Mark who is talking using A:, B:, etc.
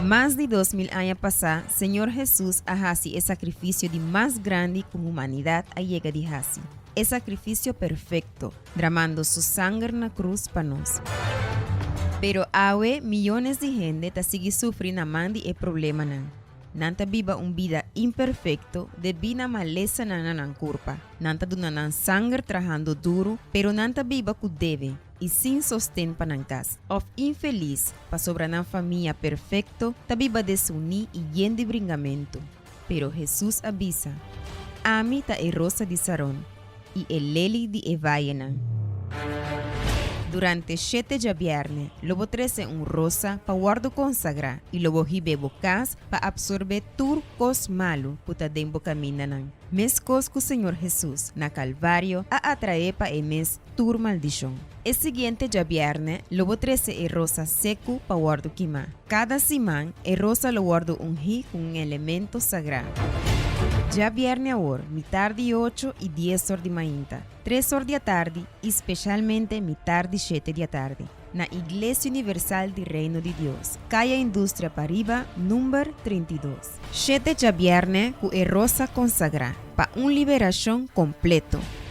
A: Mas di 2000 aña pasá, Señor Hesus a hasi e sakrifisio di mas grandi ku humanidat a yega di hasi. E sakrifisio perfekto, dramando su sanger na krus pa nos. Pero awe miyones di hende ta sigui sufri na man di e problemanan. Nan ta biba un bida imperfekto debí na malesanan na nan kurpa. Nan ta duna nan sanger trahando duru, pero nan ta biba ku debe i sin sosten pa nan kas, òf infelis pasobra nan famia perfekto ta biba desuní i yen di bringamentu. Pero Hesus a bisa, Ami ta e rosa di Saron i e leli di e vayenan. Durante shete djabièrnè lo bo trese un rosa pa wòrdu konsagrá i lo bo hib'é bo kas pa apsorbé tur kos malu ku ta den bo kamindanan, meskos ku Señor Hesus na Kalvario a atraé pa e mes tur maldishon. E siguiente djabièrnè lo bo trese e rosa seku pa wòrdu kimá. Kada siman e rosa lo wòrdu ungí ku un elemento sagrado. Djabièrnè awor, mitar di ocho i dies or di mainta, tres or di atardi i speshalmente mitar di shete di atardi, na Iglesia Universal di Reino di Dios, Kaya Industria Pariba, number 32. Shete djabièrnè ku e rosa konsagrá, pa un liberashon kompleto.